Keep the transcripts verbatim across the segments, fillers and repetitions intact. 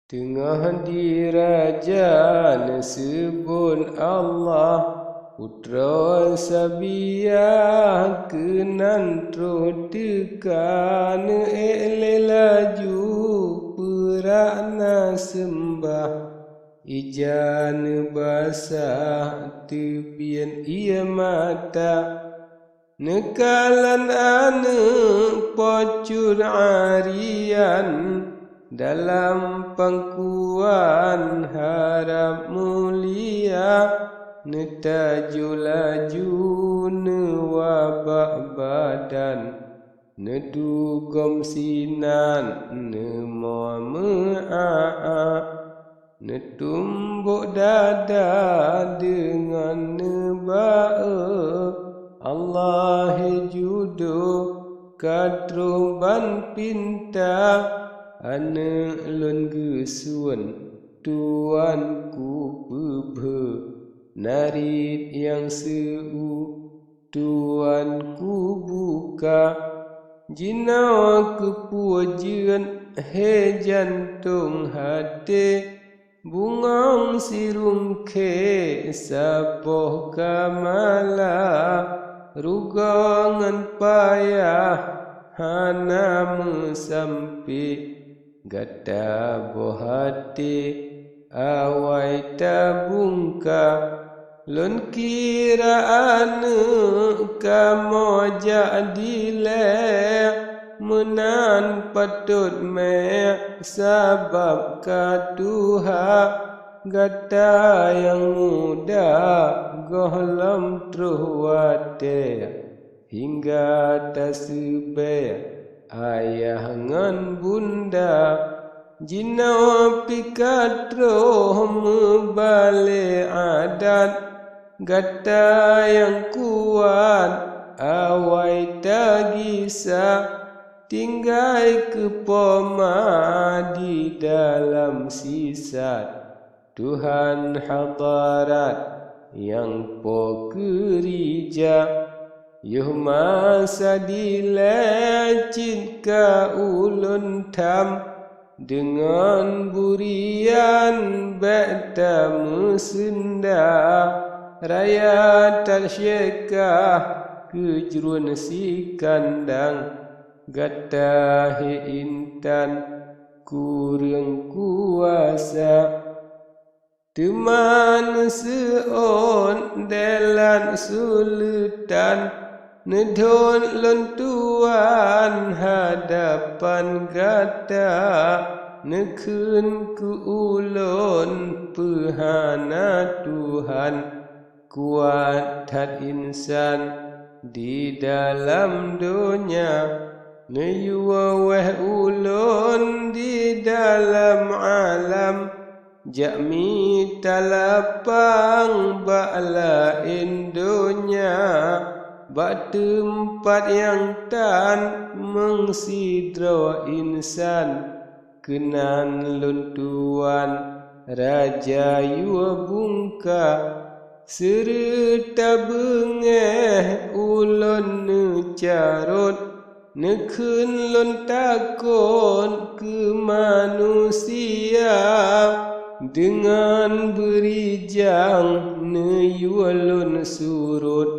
Teungoh diraja neuseubon Allah, putroe sabiah keunan troh teuka, neuék lé laju peurak na seumbah, ija neubasah teubiet ié mata. Neukalon aneuëk Po Cut Arian dalam pangkuan harab mulia, neutaju laju neuwabak badan, neudugom sinan neumoe meu'ak-ak. Neutumbok dada deungon neuba-e, Allah he judo ka troh ban pinta, aneuëk lôn geusuon tuan kupeubeuet, narit nyang seu-u tuan kubuka. Jinoe keupeue jeuet he jantong até, bungong sirungkhée saboh ka mala, rugoe ngon payah hana meusampé. Gata boh até awai tabungka, lôn kira aneuëk kamoe jak dilée, meunan patot méh sabab ka tuha. Gata nyang muda gohlom troh watée, hingga taseubée ayah ngon bunda. Jinoe pih ka troh meubalée adat, gata nyang kuat awai tagisa, tinggai keu poma di dalam sisat. Tuhan hadarat nyang po keurija, yoh masa dilée cit ka ulôn tham, deungon burian bék tameuseunda, raya tasyekah keu jruen sikandang, gata he intan kureueng kuasa. Teuma neuseuôt deelan suleutan, neudhôt lôn tuan hadapan gata, neukheun keu ulôn peuhana Tuhan. Kuat that insan di dalam donya, neuyue wéh ulôn di dalam alam, jak mita lapang bak laén donya, bak teumpat nyang tan meusidroe insan. Keunan lôn tuan raja yue bungka, seureuta beungéh ulôn neucarot, neukheun lôn takot keu manusia, deungon beurijang neuyue lôn surot,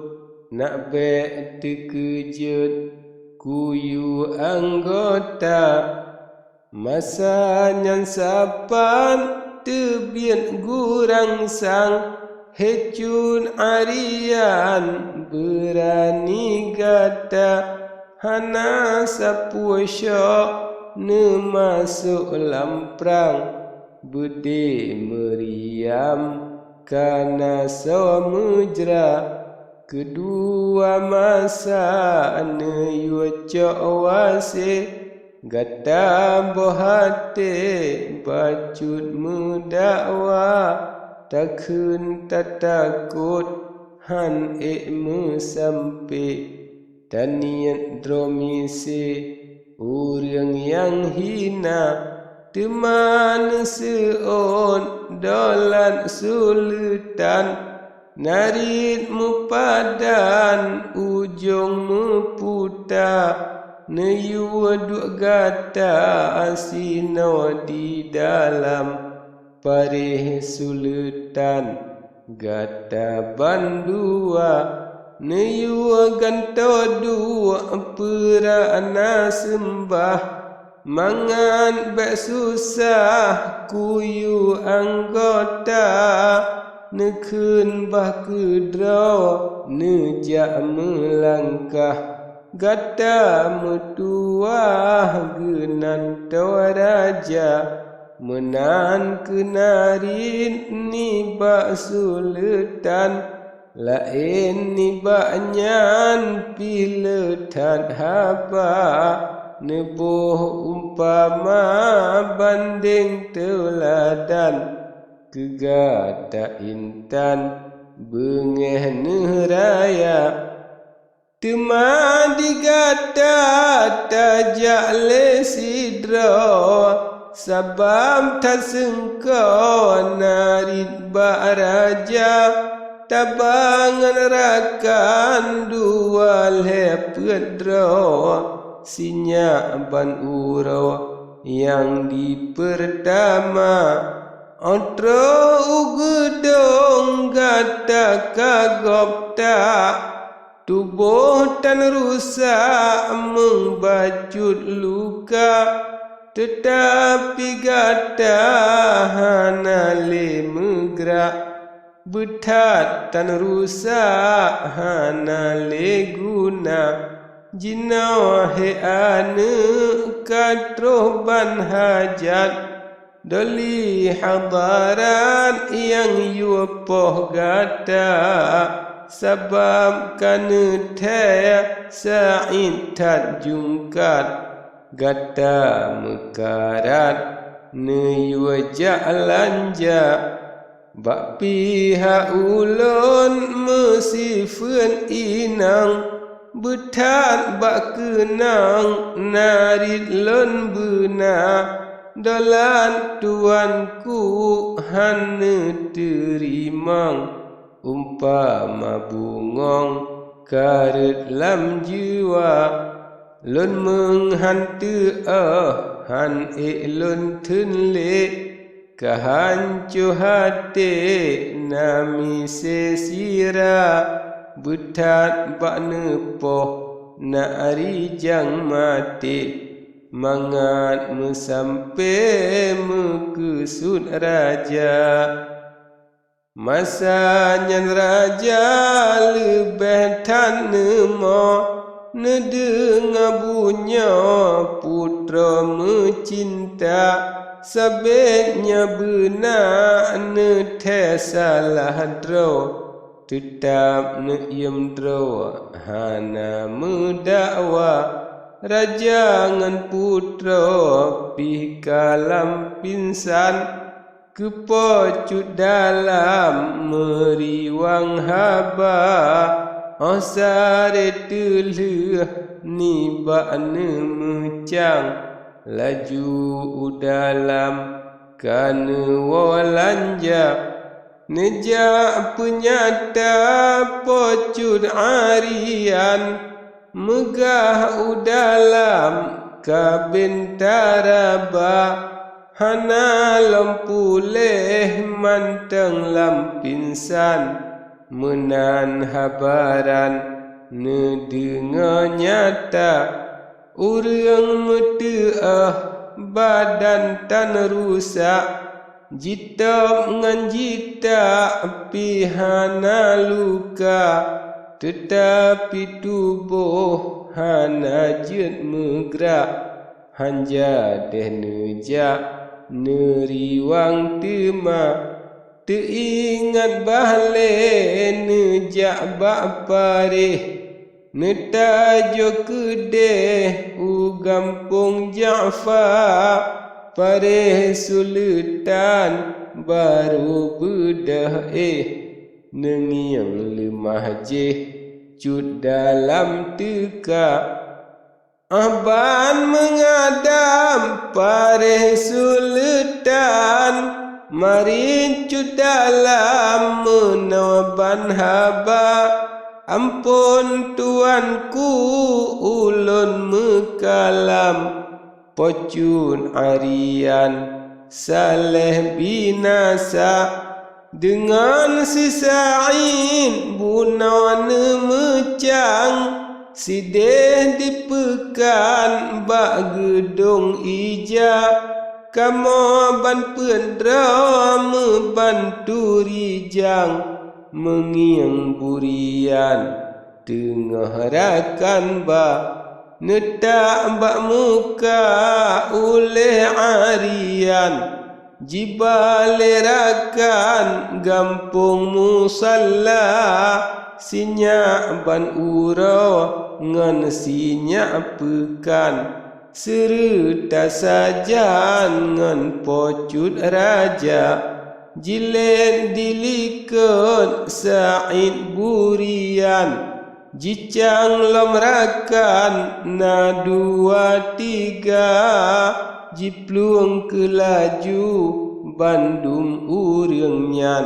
nak bék teukeujot kuyue anggota. Masa nyan sapat teubiet gurang sang, he Cut Arian beurani gata, hana sapeue syok neumasok lam prang. Beudé meuriam ka na soe meujra, keudua masa neuyue cok wase. Gata boh até bacut meudakwa, takheun tatakot han ék meusampé. Taniet droe miseue ureuëng nyang hina, teuma neuseuôt dolat suleutan, narit meupadan ujong meuputa. Neuyue duek gata sinoe di dalam paréh suleutan. Gata bandua neuyue gantoe duek peurak na seumbah, mangat bék susah kuyue anggota. Neukheun bah keudroe neujak meulangkah, gata meutuwah geunan toe raja. Meunan keuh narit nibak suleutan, laén nibak nyan pih le that haba. Neuboh umpama bandeng teuladan, keu gata intan beungéh neuh raya. Teuma di gata tajak lé sidroe, sabab that seungko narit bak raja. Taba ngon rakan dua lhée peuet droe, sinyak ban uroe nyang di peurtama. Óh troh u geudong gata ka gob that, tuboh tan rusak meung bacut luka, teutapi gata hana lé meugrak. Beuthat tan rusak hana lé guna, jinoe hé aneuëk ka troh ban hajat. Doli hadarat nyang yue poh gata, sabab ka neuthée sa'ét that jungkat. Gata meukarat neuyue jak lanja. Bak pihak ulôn meusifeuet inong, beuthat bak keunong narit lôn beuna. Dolat tuanku hana teurimong, umpama bungöng ka rhot lam jiwa. Lôn meuhan teuôh, han ék lôn theun lé, ka hanco até na miseue sira. Beuthat bak neupoh na rijang maté, mangat meusampé meukeusut raja. Masa nyan raja leubeh that neumoe, neudeungoe bunoe putroe meucinta. Sabé nyoe beuna neuthée salah droe, teutab neuyuem droe hana meudakwa. Raja ngon putroe pih ka lam pingsan, keupoh cut dalam meuriwang haba. Óh saréh teulheueh nibak neumeucang, laju u dalam ka neuwoe lanja. Neujak peunyata po cut arian, meugah u dalam ka bentara ba. Hana lom puléh mantong lam pingsan, meunan habaran neudeungoe nyata. Ureuëng meuteuôh badan tan rusak, jitôb ngon jitak pih hana luka, teutapi tuboh hana jeuet meugrak. Hanjadéh neujak neuriwang teuma, teuingat bah lé neujak bak paréh. Neutajoe keudéh u gampông Ja'fa, paréh suleutan barô beudôh éh. Neungieng leumah jéh cut dalam teuka. Óh ban meungadam paréh suleutan, marit cut dalam meunoe ban haba. Ampôn tuanku ulôn meukalam, Po Cut Arian, Saleh binasa, deungon si Said bunoe neumeucang, sideh dipeukan bak geudong ija, kamoe ban peuet droe meubantu rijang, meungieng burian teungoh rakan ba. Neutak bak muka uléh Arian, jiba lé rakan gampông musalla, sinyak ban uroe ngon sinyak peukan, seureuta sajan ngon Po Cut Raja. Jilét dilikot Said burian, jicang lom rakan na dua tiga, jiplueng keu laju bandum ureuëng nyan.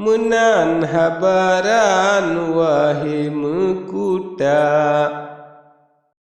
Meunan habaran, wahé meukuta.